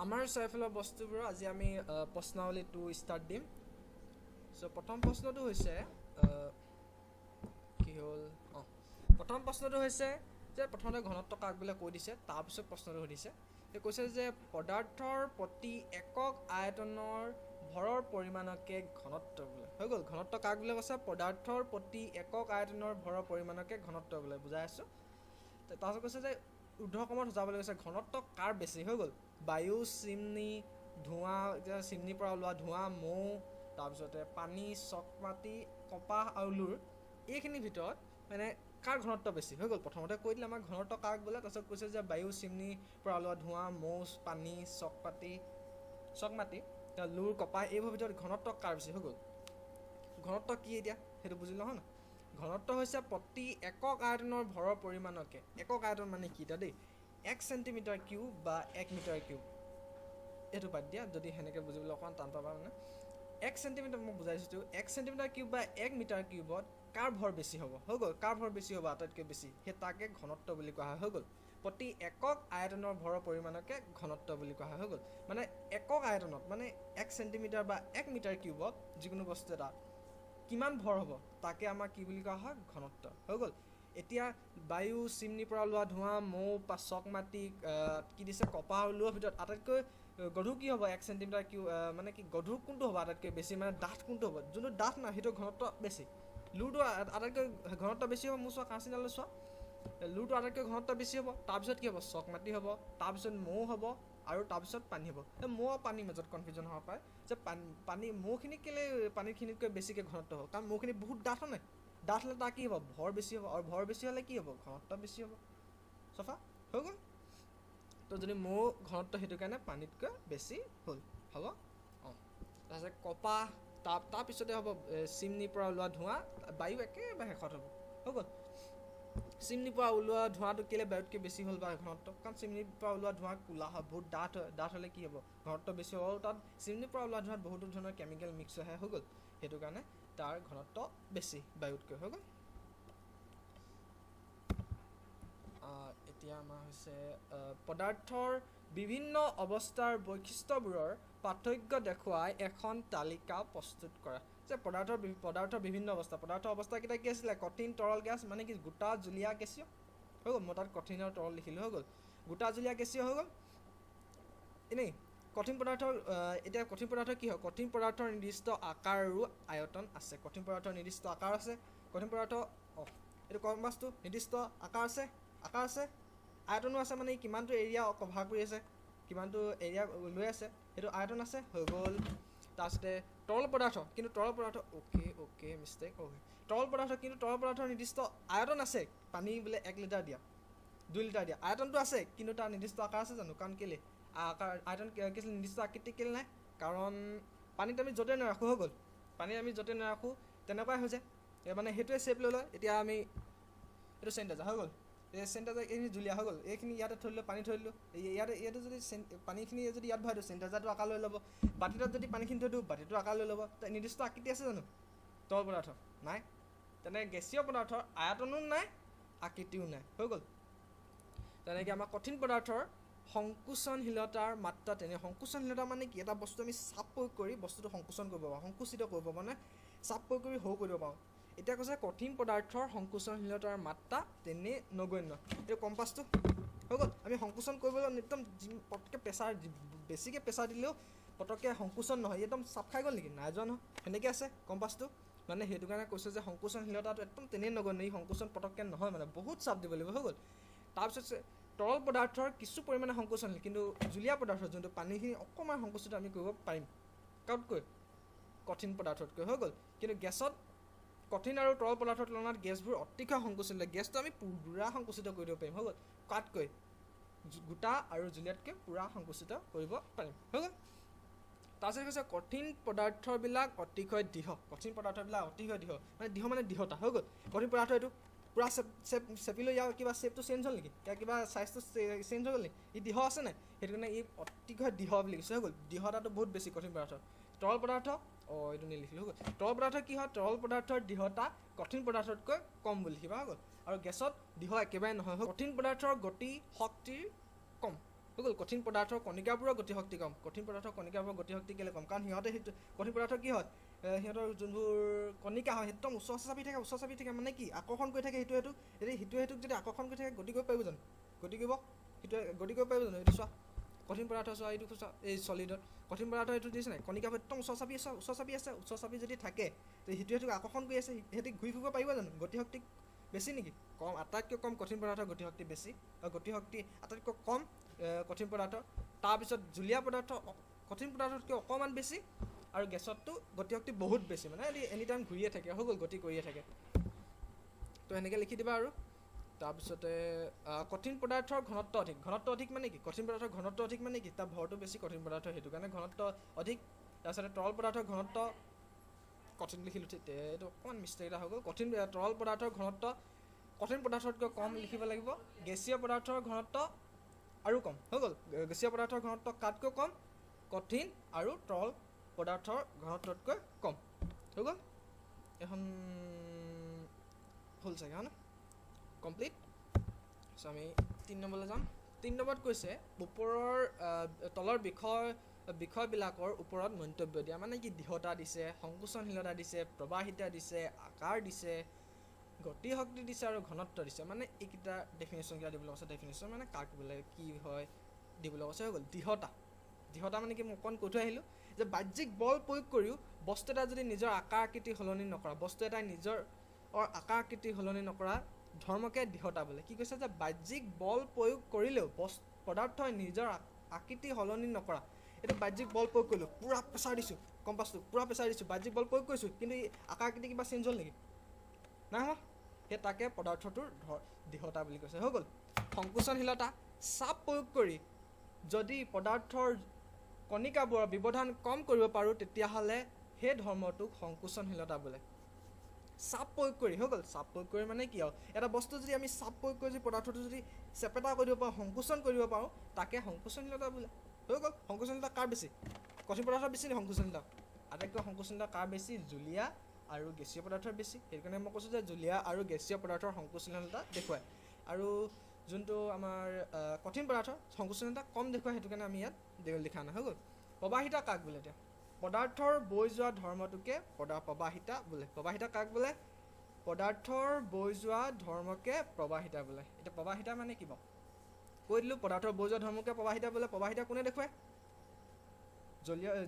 আমাৰ চাৰিওফালৰ বস্তুবোৰৰ আজি আমি প্ৰশ্নাৱলী 2 ষ্টাৰ্ট দিম। চ' প্ৰথম প্ৰশ্নটো হৈছে কি হ'ল, অঁ প্ৰথম প্ৰশ্নটো হৈছে যে প্ৰথমতে ঘনত্ব কাক বোলে কৈ দিছে, তাৰপিছত প্ৰশ্নটো সুধিছে। কৈছে যে পদাৰ্থৰ প্ৰতি একক আয়তনৰ ভৰৰ পৰিমাণকে ঘনত্ব বোলে। হৈ গ'ল, ঘনত্ব কাক বোলে কৈছে, পদাৰ্থৰ প্ৰতি একক আয়তনৰ ভৰৰ পৰিমাণকে ঘনত্ব বোলে, বুজাই আছোঁ। তাৰপিছত কৈছে যে ঊৰ্ধ্বক্ৰমত সজাবলৈ কৈছে ঘনত্ব কাৰ বেছি। হৈ গ'ল, বায়ু, চিমনি, ধোঁৱা, এতিয়া চিমনিৰ পৰা ওলোৱা ধোঁৱা, মৌ, তাৰপিছতে পানী, চক মাটি, কপাহ আৰু লোৰ, এইখিনিৰ ভিতৰত মানে কাৰ ঘনত্ব বেছি। হৈ গ'ল, প্ৰথমতে কৈ দিলে আমাক ঘনত্ব কাক বোলে, তাৰপিছত কৈছে যে বায়ু, চিমনিৰ পৰা ওলোৱা ধোঁৱা, মৌ, পানী, চক মাটি, লোৰ, কপাহ, এইবোৰৰ ভিতৰত ঘনত্ব কাৰ বেছি। হৈ গ'ল, ঘনত্ব কি এতিয়া সেইটো বুজি লওঁ। ন ঘনত্ব হৈছে প্ৰতি একক আয়তনৰ ভৰৰ পৰিমাণকে, একক আয়তন মানে কি এতিয়া দেই, 1 চেণ্টিমিটাৰ কিউব বা 1 মিটাৰ কিউব, এইটো বাদ দিয়া যদি সেনেকৈ বুজিবলৈ অকণমান টান পাবা। মানে 1 চেণ্টিমিটাৰ মই বুজাই দিছোঁ, 1 চেণ্টিমিটাৰ কিউব বা 1 মিটাৰ কিউবত কাৰ ভৰ বেছি হ'ব। হৈ গ'ল, কাৰ ভৰ বেছি হ'ব আটাইতকৈ বেছি, সেই তাকে ঘনত্ব বুলি কোৱা হয়। হৈ গ'ল, প্ৰতি একক আয়তনৰ ভৰৰ পৰিমাণকে ঘনত্ব বুলি কোৱা হয়। হৈ গ'ল, মানে একক আয়তনত মানে 1 চেণ্টিমিটাৰ বা 1 মিটাৰ কিউবত যিকোনো বস্তু এটা কিমান ভৰ হ'ব তাকে আমাক কি বুলি কোৱা হয়, ঘনত্ব। হৈ গ'ল, এতিয়া বায়ু, চিমনিৰ পৰা ওলোৱা ধোঁৱা, মৌ, চক মাটি, কি দিছে কপাহ, ওলোৱাৰ ভিতৰত আটাইতকৈ গধুৰ কি হ'ব, 1 চেণ্টিমিটাৰ কিউব মানে কি গধুৰ কোনটো হ'ব আটাইতকৈ বেছি, মানে ডাঠ কোনটো হ'ব, যোনটো ডাঠ না সেইটো ঘনত্ব বেছি। লোৰটো আটাইতকৈ ঘনত্ব বেছি হ'ব, মোৰ চোৱা কাঁচিডালৈ চোৱা, লোৰটো আটাইতকৈ ঘনত্ব বেছি হ'ব, তাৰপিছত কি হ'ব, চক মাটি হ'ব, তাৰপিছত মৌ হ'ব, আৰু তাৰপিছত পানী হ'ব। এই মৌ আৰু পানীৰ মাজত কনফিউজন হ'ব পাৰে যে পানী মৌখিনি কেলৈ পানীখিনিতকৈ বেছিকৈ ঘনত্ব হ'ব, কাৰণ মৌখিনি বহুত ডাঠ হয় নাই, ডাঠ হ'লে তাৰ কি হ'ব, ভৰ বেছি হ'ব, আৰু ভৰ বেছি হ'লে কি হ'ব, ঘনত্ব বেছি হ'ব। চফা হৈ গ'ল। তো যদি মৌ ঘনত্ব সেইটো কাৰণে পানীতকৈ বেছি হ'ল, হ'ব। অঁ, তাৰপিছত কপাহ, তাৰপিছতে হ'ব চিমনিৰ পৰা ওলোৱা ধোঁৱা, বায়ু একেবাৰে শেষত হ'ব। হৈ গ'ল, চিমনিৰ পৰা ওলোৱা ধোঁৱাটো কেলৈ বায়ুতকৈ বেছি হ'ল বা ঘনত্ব, কাৰণ চিমনিৰ পৰা ওলোৱা ধোঁৱা ক'লা হয়, বহুত ডাঠ হয়, ডাঠ হ'লে কি হ'ব, ঘনত্ব বেছি হ'ব, আৰু তাত চিমনিৰ পৰা ওলোৱা ধোঁৱাত বহুতো ধৰণৰ কেমিকেল মিক্স হৈ হৈ গ'ল, সেইটো কাৰণে তাৰ ঘনত্ব বেছি বায়ুতকৈ। হৈ গ'ল, এতিয়া আমাৰ হৈছে পদাৰ্থৰ বিভিন্ন অৱস্থাৰ বৈশিষ্ট্যবোৰৰ পাৰ্থক্য দেখুৱাই এখন তালিকা প্ৰস্তুত কৰা। যে পদাৰ্থৰ বিভিন্ন অৱস্থা, পদাৰ্থৰ অৱস্থাকেইটা কি আছিলে, কঠিন, তৰল, গেছ, মানে কি গোটা, জুলীয়া, গেছীয়। হৈ গ'ল, মই তাত কঠিন আৰু তৰল লিখিলোঁ। হৈ গ'ল, গোটা, জুলীয়া, গেছীয় হৈ গ'ল। এনেই কঠিন পদাৰ্থৰ, এতিয়া কঠিন পদাৰ্থ কি হয়, কঠিন পদাৰ্থৰ নিৰ্দিষ্ট আকাৰ আৰু আয়তন আছে। কঠিন পদাৰ্থৰ নিৰ্দিষ্ট আকাৰ আছে, কঠিন পদাৰ্থ এইটো কম্পাছটো নিৰ্দিষ্ট আকাৰ আছে, আকাৰ আছে, আয়তনো আছে, মানে কিমানটো এৰিয়া কভাৰ কৰি আছে, কিমানটো এৰিয়া লৈ আছে, সেইটো আয়তন আছে। হৈ গ'ল, তাৰপিছতে তৰল পদাৰ্থ, কিন্তু তৰল পদাৰ্থ অ'কে অ'কে মিষ্টেক, অ'কে তৰল পদাৰ্থ, কিন্তু তৰল পদাৰ্থৰ নিৰ্দিষ্ট আয়তন আছে। পানী বোলে 1 লিটাৰ দিয়া, 2 লিটাৰ দিয়া, আয়তনটো আছে, কিন্তু তাৰ নিৰ্দিষ্ট আকাৰ আছে জানো, কাৰণ কেলৈ আকাৰ আয়তন কি আছিল, নিৰ্দিষ্ট আকৃতি কেলৈ নাই, কাৰণ পানীত আমি য'তে নাৰাখোঁ। হৈ গ'ল, পানীত আমি য'তে নাৰাখোঁ তেনেকুৱাই হৈ যায়, মানে সেইটোৱে চেপ লৈ লয়। এতিয়া আমি এইটো চেনিটাইজাৰ হৈ গ'ল, এই চেনিটাইজাৰ এইখিনি জুলীয়া হৈ গ'ল, এইখিনি ইয়াতে থৈ দিলোঁ, পানী থৈ দিলোঁ, ইয়াতে যদি পানীখিনি যদি ইয়াত ভৰাই দিওঁ চেনিটাইজাৰটো আকাৰ লৈ ল'ব, বাতিটোত যদি পানীখিনি থৈ দিওঁ বাতিটো আকাৰ লৈ ল'ব, নিৰ্দিষ্ট আকৃতি আছে জানো তৰল পদাৰ্থ, নাই। তেনে গেছীয় পদাৰ্থৰ আয়তনো নাই, আকৃতিও নাই। হৈ গ'ল, তেনেকৈ আমাৰ কঠিন পদাৰ্থৰ সংকোচনশীলতাৰ মাত্ৰা তেনে, সংকোচনশীলতা মানে কি, এটা বস্তু আমি চাপ প্ৰয়োগ কৰি বস্তুটো সংকোচন কৰিব পাৰোঁ, সংকুচিত কৰিব পাৰোঁ, মানে চাপ প্ৰয়োগ কৰি সৰু কৰিব পাৰোঁ। এতিয়া কৈছে কঠিন পদাৰ্থৰ সংকোচনশীলতাৰ মাত্ৰা তেনেই নগণ্য। এইটো কম্পাছটো হৈ গ'ল, আমি সংকোচন কৰিবলৈ একদম পটককৈ প্ৰেছাৰ, বেছিকৈ প্ৰেছাৰ দিলেও পটককৈ সংকোচন নহয়, একদম চাপ খাই গ'ল নেকি, নাই যোৱা নহয়, সেনেকৈ আছে কম্পাছটো। মানে সেইটো কাৰণে কৈছে যে সংকোচনশীলতাটো একদম তেনেই নগণ্য, এই সংকোচন পটককৈ নহয়, মানে বহুত চাপ দিব লাগিব। হৈ গ'ল, তাৰপিছত তৰল পদাৰ্থৰ কিছু পৰিমাণে সংকোচনশীল, কিন্তু জুলীয়া পদাৰ্থ যোনটো পানীখিনি অকণমান সংকুচিত আমি কৰিব পাৰিম কাৰোতকৈ, কঠিন পদাৰ্থতকৈ। হৈ গ'ল, কিন্তু গেছত কঠিন আৰু তৰল পদাৰ্থৰ তুলনাত গেছবোৰ অতিশয় সংকুচিত, গেছটো আমি পূৰা সংকুচিত কৰি দিব পাৰিম। হৈ গ'ল, কাতকৈ গোটা আৰু জুলীয়াতকৈ পূৰা সংকুচিত কৰিব পাৰিম। হৈ গ'ল, তাৰপিছত কৈছে কঠিন পদাৰ্থবিলাক অতিশয় দৃঢ়, কঠিন পদাৰ্থবিলাক অতিশয় দৃঢ়, মানে দৃঢ় মানে দৃঢ়তা। হৈ গ'ল, কঠিন পদাৰ্থ এইটো পূৰা চেপিলৈ ইয়াৰ কিবা শ্বেপটো চেঞ্জ হ'ল নেকি, ইয়াৰ কিবা চাইজটো চেঞ্জ হৈ গ'ল নেকি, ই দৃঢ় আছে নাই, সেইটো কাৰণে ই অতিশয় দৃঢ় বুলি কৈছে। হৈ গ'ল, দৃঢ়তাটো বহুত বেছি কঠিন পদাৰ্থ। তৰল পদাৰ্থ, এইটো নিলিখিলোঁ। হৈ গ'ল, তৰল পদাৰ্থ কি হয়, তৰল পদাৰ্থৰ দৃঢ়তা কঠিন পদাৰ্থতকৈ কম বুলি লিখিবা। হৈ গ'ল, আৰু গেছত দৃঢ় একেবাৰে নহয়। কঠিন পদাৰ্থৰ গতি শক্তিৰ কম, হৈ গ'ল। কঠিন পদাৰ্থৰ কণিকাবোৰৰ গতিশক্তি কম। কঠিন পদাৰ্থৰ কণিকাবোৰৰ গতিশক্তি কেলৈ কম? কাৰণ সিহঁতে সেইটো কঠিন পদাৰ্থ কি হয়, সিহঁতৰ যোনবোৰ কণিকা হয় একদম ওচৰ চাপি থাকে। ওচৰ চাপি থাকে মানে কি, আকৰ্ষণ কৰি থাকে সিটোৱে সেইটোক। যদি সিটোৱে সেইটোক যদি আকৰ্ষণ কৰি থাকে, গতি কৰিব পাৰিব জানো? গতি কৰিব সিটোৱে গতি কৰিব পাৰিব জানো? এইটো চোৱা, কঠিন পদাৰ্থ চোৱা, এইটো চোৱা, এই চলিডত কঠিন পদাৰ্থ এইটো দিছে নাই, কণিকাবোৰ একদম ওচৰ চাপি আছে, ওচৰ চাপি আছে। ওচৰ চাপি যদি থাকে, সিটোৱে সেইটোক আকৰ্ষণ কৰি আছে, সিহঁতি ঘূৰি ফুৰিব পাৰিব জানো? গতিশক্তি বেছি নেকি? কম, আটাইতকৈ কম কঠিন পদাৰ্থৰ গতিশক্তি বেছি, গতিশক্তি আটাইতকৈ কম কঠিন পদাৰ্থ। তাৰপিছত জুলীয়া পদাৰ্থ কঠিন পদাৰ্থতকৈ অকণমান বেছি, আৰু গেছততো গতিশক্তি বহুত বেছি, মানে এনি টাইম ঘূৰিয়ে থাকে, হৈ গ'ল, গতি কৰিয়ে থাকে। তো সেনেকৈ লিখি দিবা। আৰু তাৰপিছতে কঠিন পদাৰ্থৰ ঘনত্ব অধিক। ঘনত্ব অধিক মানে কি? কঠিন পদাৰ্থৰ ঘনত্ব অধিক মানে কি? তাৰ ভৰটো বেছি কঠিন পদাৰ্থ, সেইটো কাৰণে ঘনত্ব অধিক। তাৰপিছতে তৰল পদাৰ্থৰ ঘনত্ব, কঠিন লিখিলোঁ, এইটো অকণমান মিষ্টেক এটা হৈ গ'ল। কঠিন তৰল পদাৰ্থৰ ঘনত্ব কঠিন পদাৰ্থতকৈ কম লিখিব লাগিব। গেছীয় পদাৰ্থৰ ঘনত্ব আৰু কম, হৈ গ'ল। গেছীয় পদাৰ্থৰ ঘনত্ব কাতকৈ কম? কঠিন আৰু তৰল পদাৰ্থৰ ঘনত্বতকৈ কম, হৈ গ'ল। এখন হ'ল চাগে, হয়নে কমপ্লিট? চ' আমি 3 নম্বৰলৈ যাম। 3 নম্বৰত কৈছে ওপৰৰ তলৰ বিষয়বিলাকৰ ওপৰত মন্তব্য দিয়া। মানে কি, দৃঢ়তা দিছে, সংকোচনশীলতা দিছে, প্ৰবাহিতা দিছে, আকাৰ দিছে, গতিশক্তি দিছে আৰু ঘনত্ব দিছে। মানে এইকেইটা ডেফিনেশ্যনকেইটা দিবলৈ কৈছে। ডেফিনেশ্যন মানে কাক বোলে, কি হয় দিবলৈ কৈছে, হৈ গ'ল। দৃঢ়তা, দৃঢ়তা মানে কি, মই অকণ কৈ থৈ আহিলোঁ যে বাহ্যিক বল প্ৰয়োগ কৰিও বস্তু এটা যদি নিজৰ আকাৰ আকৃতি সলনি নকৰা, বস্তু এটাই নিজৰ আকাৰ আকৃতি সলনি নকৰা ধৰ্মকে দৃঢ়তা বোলে। কি কৈছে যে বাহ্যিক বল প্ৰয়োগ কৰিলেও পদাৰ্থই নিজৰ আকৃতি সলনি নকৰা। এইটো বাহ্যিক বল প্ৰয়োগ কৰিলোঁ, পূৰা প্ৰেছাৰ দিছোঁ, কম্পাছটো পূৰা প্ৰেছাৰ দিছোঁ, বাহ্যিক বল প্ৰয়োগ কৰিছোঁ, কিন্তু আকাৰ আকৃতি কিবা চেঞ্জ হ'ল নেকি? নাই হোৱা। সেই তাকে পদাৰ্থটোৰ দৃঢ়তা বুলি কৈছে, হৈ গ'ল। সংকোচনশীলতা, চাপ প্ৰয়োগ কৰি যদি পদাৰ্থৰ কণিকাবোৰৰ ব্যৱধান কম কৰিব পাৰোঁ, তেতিয়াহ'লে সেই ধৰ্মটোক সংকোচনশীলতা বোলে। চাপ প্ৰয়োগ কৰি, হৈ গ'ল। চাপ প্ৰয়োগ কৰি মানে কি আৰু, এটা বস্তু যদি আমি চাপ প্ৰয়োগ কৰি যদি পদাৰ্থটো যদি চেপেটা কৰি দিব পাৰোঁ, সংকোচন কৰিব পাৰোঁ, তাকে সংকোচনশীলতা বোলে, হৈ গ'ল। সংকোচনশীলতা কাৰ বেছি? কঠিন পদাৰ্থ বেছি নে সংকোচনশীলতা? আটাইতকৈ সংকোচনশীলতা কাৰ বেছি? জুলীয়া আৰু গেছীয় পদাৰ্থৰ বেছি। সেইকাৰণে মই কৈছোঁ যে জুলীয়া আৰু গেছীয় পদাৰ্থৰ সংকোচনশীলতা দেখুৱায়, আৰু যোনটো আমাৰ কঠিন পদাৰ্থ সংকোচনশীলতা কম দেখুৱায়, সেইটো কাৰণে আমি ইয়াত লিখা নাই, হৈ গ'ল। প্ৰবাহিতা কাক বোলে? এতিয়া পদাৰ্থৰ বৈ যোৱা ধৰ্মটোকে প্ৰবাহিতা বোলে। প্ৰবাহিতা কাক বোলে? পদাৰ্থৰ বৈ যোৱা ধৰ্মকে প্ৰবাহিতা বোলে। এতিয়া প্ৰবাহিতা মানে কি বাৰু কৈ দিলোঁ, পদাৰ্থৰ বৈ যোৱা ধৰ্মকে প্ৰবাহিতা বোলে। প্ৰবাহিতা কোনে দেখুৱায়?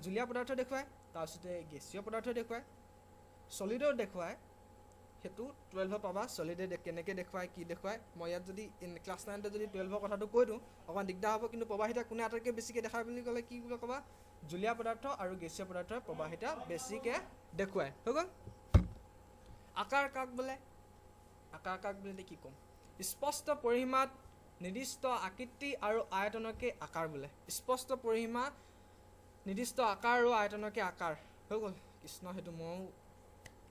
জুলীয়া পদাৰ্থ দেখুৱায়, তাৰপিছতে গেছীয় পদাৰ্থ দেখুৱায়, চলিডেও দেখুৱায়। সেইটো 12ত পাবা, চলিডে কেনেকৈ দেখুৱায়, কি দেখুৱায়। মই ইয়াত যদি ক্লাছ 9তে যদি 12ৰ কথাটো কৈ দিওঁ অকণমান দিগদাৰ হ'ব। কিন্তু প্ৰবাহিতা কোনে আটাইতকৈ বেছিকৈ দেখায় বুলি ক'লে কি বুলি ক'বা? জুলীয়া পদাৰ্থ আৰু গেছীয় পদাৰ্থৰ প্ৰবাহিতা বেছিকৈ দেখুৱায়, হৈ গ'ল। আকাৰ কাক বোলে? আকাৰ কাক বোলে কি ক'ম? স্পষ্ট পৰিসীমাত নিৰ্দিষ্ট আকৃতি আৰু আয়তনকে আকাৰ বোলে। স্পষ্ট পৰিসীমা, নিৰ্দিষ্ট আকাৰ আৰু আয়তনকে আকাৰ, হৈ গ'ল। কৃষ্ণ, সেইটো ময়ো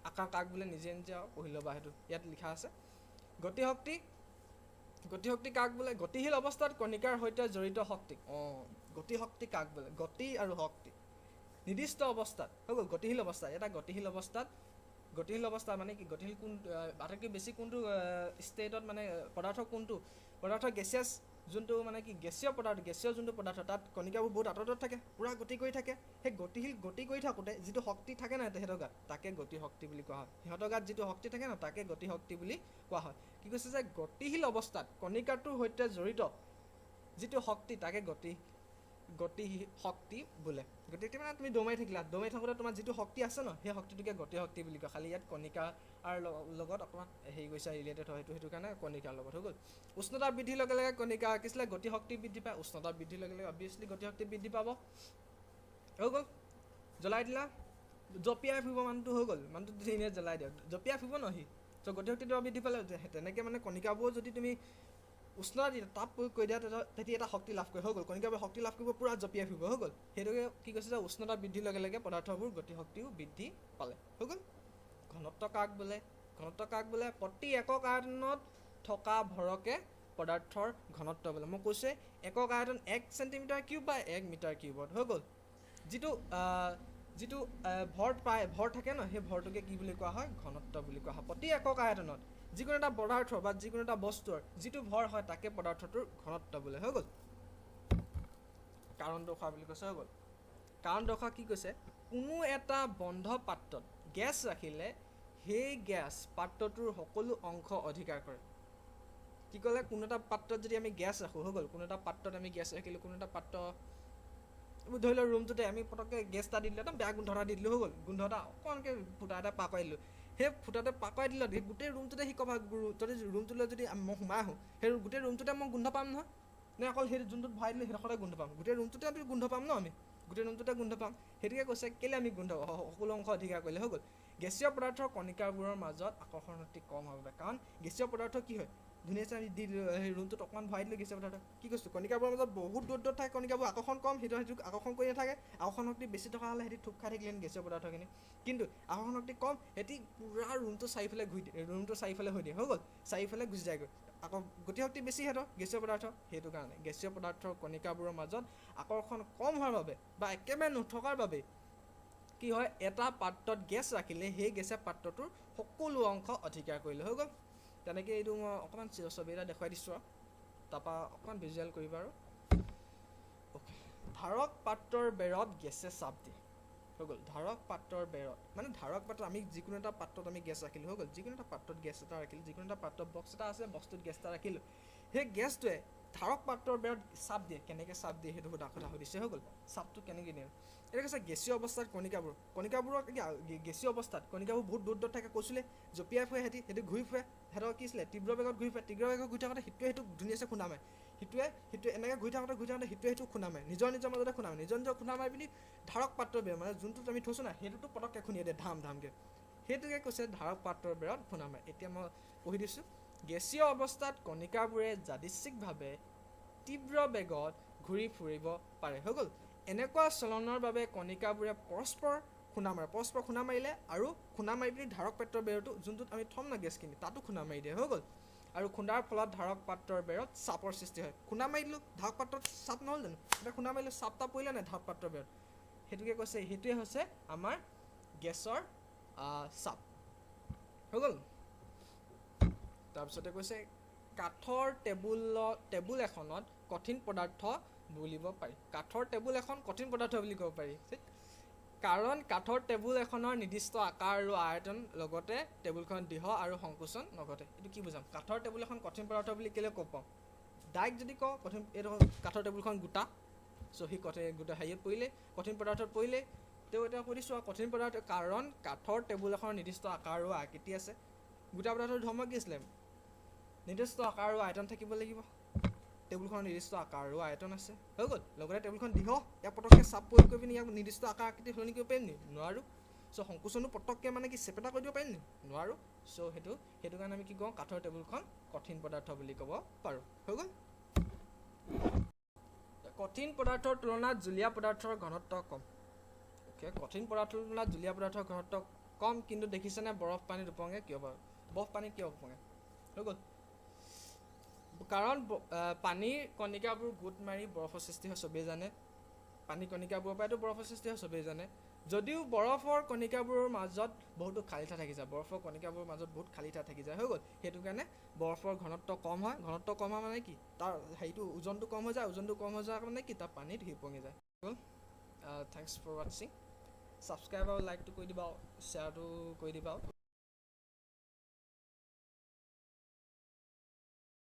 আকাৰ কাক বোলে নিজে নিজে আৰু পঢ়ি ল'বা, সেইটো ইয়াত লিখা আছে। গতিশক্তি, গতিশক্তি কাক বোলে? গতিশীল অৱস্থাত কণিকাৰ সৈতে জড়িত শক্তি। গতিশক্তি কাক বোলে? গতি আৰু শক্তি নিৰ্দিষ্ট অৱস্থাত, হৈ গ'ল। গতিশীল অৱস্থা, এটা গতিশীল অৱস্থাত, গতিশীল অৱস্থা মানে কি? গতিশীল কোন আটাইতকৈ বেছি কোনটো ষ্টেটত, মানে পদাৰ্থ কোনটো পদাৰ্থ গেছিয়াছ যোনটো মানে কি গেছীয় পদাৰ্থ, গেছীয় যোনটো পদাৰ্থ তাত কণিকাবোৰ বহুত আঁতৰত থাকে, পূৰা গতি কৰি থাকে। সেই গতিশীল গতি কৰি থাকোঁতে যিটো শক্তি থাকে না তেহেঁতৰ গাত, তাকে গতি শক্তি বুলি কোৱা হয়। সিহঁতৰ গাত যিটো শক্তি থাকে না, তাকে গতি শক্তি বুলি কোৱা হয়। কি কৈছে যে গতিশীল অৱস্থাত কণিকাটোৰ সৈতে জড়িত যিটো শক্তি, তাকে গতি শক্তি বোলে। গতি শক্তি মানে তুমি দৌৰ মাৰি থাকিলা, দৌৰ মাৰি থাকোঁতে তোমাৰ যিটো শক্তি আছে ন, সেই শক্তিটোকে গতি শক্তি বুলি কয়। খালি ইয়াত কণিকাৰ লগত অকণমান হেৰি গৈছে, ৰিলেটেড হয় সেইটো কাৰণে কণিকাৰ লগত হৈ গ'ল। উষ্ণতা বৃদ্ধিৰ লগে লগে কণিকা কি আছিলে, গতি শক্তি বৃদ্ধি পায়। উষ্ণতা বৃদ্ধিৰ লগে লগে অবভিয়াছলি গতি শক্তি বৃদ্ধি পাব, হৈ গ'ল। জ্বলাই দিলা, জঁপিয়াই ফুৰিব মানুহটো, হৈ গ'ল। মানুহটো এনেই জ্বলাই দিয়া, জঁপিয়াই ফুৰিব ন সি, চ' গতি শক্তিটো বৃদ্ধি পালে। তেনেকৈ মানে কণিকাবোৰ যদি তুমি উষ্ণতা দি তাপ প্ৰয়োগ কৰি দিয়া, তেতিয়া এটা শক্তি লাভ কৰে, হৈ গ'ল। কণিকাবোৰে শক্তি লাভ কৰিব, পূৰা জঁপিয়াই ফুৰিব, হৈ গ'ল। সেইটোকে কি কৈছে যে উষ্ণতা বৃদ্ধিৰ লগে লগে পদাৰ্থবোৰ গতিশক্তিও বৃদ্ধি পালে, হৈ গ'ল। ঘনত্ব কাক বোলে? ঘনত্ব কাক বোলে? প্ৰতি একক আয়তনত থকা ভৰকে পদাৰ্থৰ ঘনত্ব বোলে। মই কৈছোঁৱে একক আয়তন 1 চেণ্টিমিটাৰ কিউব বা 1 মিটাৰ কিউবত, হৈ গ'ল। যিটো যিটো ভৰ পায়, ভৰ থাকে ন, সেই ভৰটোকে কি বুলি কোৱা হয়? ঘনত্ব বুলি কোৱা হয়। প্ৰতি একক আয়তনত যিকোনো এটা পদাৰ্থ বা যিকোনো এটা বস্তুৰ যিটো ভৰ হয়, তাকে পদাৰ্থটোৰ ঘনত্ব বোলে, হৈ গ'ল। কাৰণ দৰ্শোৱা বুলি কৈছে, হৈ গ'ল। কাৰণ দৰ্শোৱা কি কৈছে? কোনো এটা বন্ধ পাত্ৰত গেছ ৰাখিলে সেই গেছ পাত্ৰটোৰ সকলো অংশ অধিকাৰ কৰে। কি ক'লে? কোনো এটা পাত্ৰত যদি আমি গেছ ৰাখোঁ, হৈ গ'ল, কোনো এটা পাত্ৰত আমি গেছ ৰাখিলোঁ, কোনো এটা পাত্ৰ ধৰি লওক ৰুমটোতে আমি পটককৈ গেছ এটা দি দিলোঁ, একদম বেয়া গোন্ধ এটা দি দিলোঁ, হৈ গ'ল, গোন্ধ এটা অকণমানকৈ ফুটা এটা পাৰ কৰাই দিলোঁ, সেই ফুটাটো পাৰ কৰাই দিলত সেই গোটেই ৰুমটোতে সি কভাৰ, যদি ৰুমটোলৈ যদি মই সোমাই আহোঁ, সেই গোটেই ৰুমটোতে মই গোন্ধ পাম নহয়? নে অকল সেই যোনটোত ভৰাই দিলোঁ সেইডোখৰতে গোন্ধ পাম? গোটেই ৰুমটোতে গোন্ধ পাম ন? আমি গোটেই ৰুমটোতে গোন্ধ পাম। সেইটোকে কৈছে, কেলৈ আমি গোন্ধ সকলো অংশ অধিকাৰ কৰিলে, হৈ গ'ল। গেছীয় পদাৰ্থৰ কণিকাবোৰৰ মাজত আকৰ্ষণ শক্তি কম হোৱাৰ বাবে। কাৰণ গেছীয় পদাৰ্থ কি হয়, ধুনীয়াকৈ আমি দি দিলোঁ, সেই ৰুমটোত অকণমান ভৰাই দিলোঁ গেছীয় পদাৰ্থ, কি কৈছোঁ, কণিকাবোৰৰ মাজত বহুত দূৰত দূৰত থাকে কণিকাবোৰ, আকৰ্ষণ কম, সেইটো আকৰ্ষণ কৰি নাথাকে। আকৰ্ষণ শক্তি বেছি থকা হ'লে সিহঁতি থুপ খাই থাকিলেহেঁতেন গেছীয় পদাৰ্থখিনি, কিন্তু আকৰ্ষণ শক্তি কম, সিহঁতি পূৰা ৰুমটো চাৰিওফালে ঘূৰি দিয়ে, ৰুমটো চাৰিওফালে হৈ দিয়ে, হৈ গ'ল, চাৰিওফালে গুচি যায়গৈ। আকৌ গতিশক্তি বেছি সিহঁতৰ গেছীয় পদাৰ্থ, সেইটো কাৰণে গেছীয় পদাৰ্থৰ কণিকাবোৰৰ মাজত আকৰ্ষণ কম হোৱাৰ বাবে বা একেবাৰে নথকাৰ বাবে কি হয়, এটা পাত্ৰত গেছ ৰাখিলে সেই গেছে পাত্ৰটোৰ সকলো অংশ অধিকাৰ কৰিলে, হৈ গ'ল। তেনেকৈ এইটো মই অকণমান ছবি এটা দেখুৱাই দিছোঁ আৰু তাৰপৰা অকণমান ভিজুৱেল কৰিবা আৰু। অ'কে, ধাৰক পাত্ৰৰ বেৰত গেছে চাপ দিয়ে, হৈ গ'ল। ধাৰক পাত্ৰৰ বেৰত মানে ধাৰক পাত্ৰ, আমি যিকোনো এটা পাত্ৰত আমি গেছ ৰাখিলোঁ, হৈ গ'ল, যিকোনো এটা পাত্ৰত গেছ এটা ৰাখিলোঁ, যিকোনো এটা পাত্ৰ বক্স এটা আছে, বক্সটোত গেছ এটা ৰাখিলোঁ, সেই গেছটোৱে ধাৰক পাত্ৰৰ বেৰত চাপ দিয়ে। কেনেকৈ চাপ দিয়ে সেইটো কথা সুধিছে, হৈ গ'ল। চাপটো কেনেকৈ দিয়ে? এতিয়া কৈছে গেছীয় অৱস্থাত কণিকাবোৰক গেছীয় অৱস্থাত কণিকাবোৰ বহুত দূৰ দূৰত থাকে, কৈছিলে জঁপিয়াই ফুৰে, সিহঁতি ঘূৰি ফুৰে, সিহঁতৰ কি আছিলে, তীব্ৰ বেগত ঘূৰি ফুৰে। তীব্ৰ বেগত ঘূৰি থাকোঁতে সিটোৱে সিটোক ধুনীয়াকৈ খুন্দা মাৰে, সিটোৱে সিটোৱে এনেকৈ ঘূৰি থাকোঁতে সিটোৱে সিটোক খুন্দা মাৰে, নিজৰ নিজৰ মাজতে খুন্দা মাৰে, নিজৰ নিজৰ খুন্দা মাৰি পিনি ধাৰক পাত্ৰৰ বেৰ মানে যোনটোত আমি থৈছোঁ না সেইটোতো পটককৈ খুন্দিয়াই দিয়ে ধাম ধামকৈ, সেইটোকে কৈছে ধাৰক পাত্ৰৰ বেৰত খুন্দা মাৰে। এতিয়া মই পঢ়ি দিছোঁ, গেছীয় অৱস্থাত কণিকাবোৰে যাদৃচ্ছিকভাৱে তীব্ৰ বেগত ঘূৰি ফুৰিব পাৰে, হৈ গ'ল। এনেকুৱা চলনৰ বাবে কণিকাবোৰে পৰস্পৰ খুন্দা মাৰে, পৰস্পৰ খুন্দা মাৰিলে আৰু খুন্দা মাৰি পিনি ধাৰক পাত্ৰৰ বেৰটো যোনটোত আমি থ'ম না গেছখিনি তাতো খুন্দা মাৰি দিয়ে, হৈ গ'ল। আৰু খুন্দাৰ ফলত ধাৰক পাত্ৰৰ বেৰত চাপৰ সৃষ্টি হয়। খুন্দা মাৰি দিলোঁ, ধাৰক পাত্ৰত চাপ নহ'ল জানো? এতিয়া খুন্দা মাৰিলোঁ, চাপ তাপ পৰিলে নাই ধাৰক পাত্ৰৰ বেৰত, সেইটোকে কৈছে, সেইটোৱে হৈছে আমাৰ গেছৰ চাপ, হৈ গ'ল। তাৰপিছতে কৈছে কাঠৰ টেবুল এখনত কঠিন পদাৰ্থ বুলিব পাৰি। কাঠৰ টেবুল এখন কঠিন পদাৰ্থ বুলি ক'ব পাৰি, কাৰণ কাঠৰ টেবুল এখনৰ নিৰ্দিষ্ট আকাৰ আৰু আয়তন লগতে টেবুলখন দৃঢ় আৰু সংকোচন নঘটে। এইটো কি বুজাম? কাঠৰ টেবুল এখন কঠিন পদাৰ্থ বুলি কেলৈ ক'ব পাৰোঁ? ডাইৰেক্ট যদি কওঁ কঠিন, এইটো কাঠৰ টেবুলখন গোটা, চ' সি কঠিন গোটা হেৰিয়ত পৰিলে, কঠিন পদাৰ্থত পৰিলে। তেওঁ এতিয়া কৈ দিছোঁ আৰু কঠিন পদাৰ্থ, কাৰণ কাঠৰ টেবুল এখনৰ নিৰ্দিষ্ট আকাৰ আৰু আকৃতি আছে। গোটা পদাৰ্থৰ ধৰ্ম কি আছিলে? নিৰ্দিষ্ট আকাৰ আৰু আয়তন থাকিব লাগিব, টেবুলখনৰ নিৰ্দিষ্ট আকাৰ আৰু আয়তন আছে, হৈ গ'ল। লগতে টেবুলখন দৃঢ়, ইয়াক পটককৈ চাপ প্ৰয়োগ কৰি পিনি ইয়াক নিৰ্দিষ্ট আকাৰ আকৃতি সলনি কৰিব পাৰিম নি? নোৱাৰোঁ। চ' সংকোচনো পটককৈ মানে কি চেপেটা কৰি দিব পাৰিম নি? নোৱাৰোঁ। চ' সেইটো কাৰণে আমি কি কওঁ, কাঠৰ টেবুলখন কঠিন পদাৰ্থ বুলি ক'ব পাৰোঁ, হৈ গ'ল। কঠিন পদাৰ্থৰ তুলনাত জুলীয়া পদাৰ্থৰ ঘনত্ব কম। অ'কে, কঠিন পদাৰ্থৰ তুলনাত জুলীয়া পদাৰ্থৰ ঘনত্ব কম, কিন্তু দেখিছেনে বৰফ পানীত ওপঙে কিয় বাৰু? বৰফ পানীত কিয় ওপঙে? হৈ গ'ল, কাৰণ পানীৰ কণিকাবোৰ গোট মাৰি বৰফৰ সৃষ্টি হয়, চবেই জানে। পানীৰ কণিকাবোৰৰ পৰাইতো বৰফৰ সৃষ্টি হয়, চবেই জানে। যদিও বৰফৰ কণিকাবোৰৰ মাজত বহুতো খালী ঠাই থাকি যায়, বৰফৰ কণিকাবোৰৰ মাজত বহুত খালী ঠাই থাকি যায়, হৈ গ'ল। সেইটো কাৰণে বৰফৰ ঘনত্ব কম হয়। ঘনত্ব কম হয় মানে কি, তাৰ হেৰিটো ওজনটো কম হৈ যায়, ওজনটো কম হৈ যোৱাৰ মানে কি, তাৰ পানীত সি ওপঙি যায়, হৈ গ'ল। Thanks for ৱাটছিং। ছাবস্ক্ৰাইব আৰু লাইকটো কৰি দিবা, শ্বেয়াৰটো কৰি দিবা।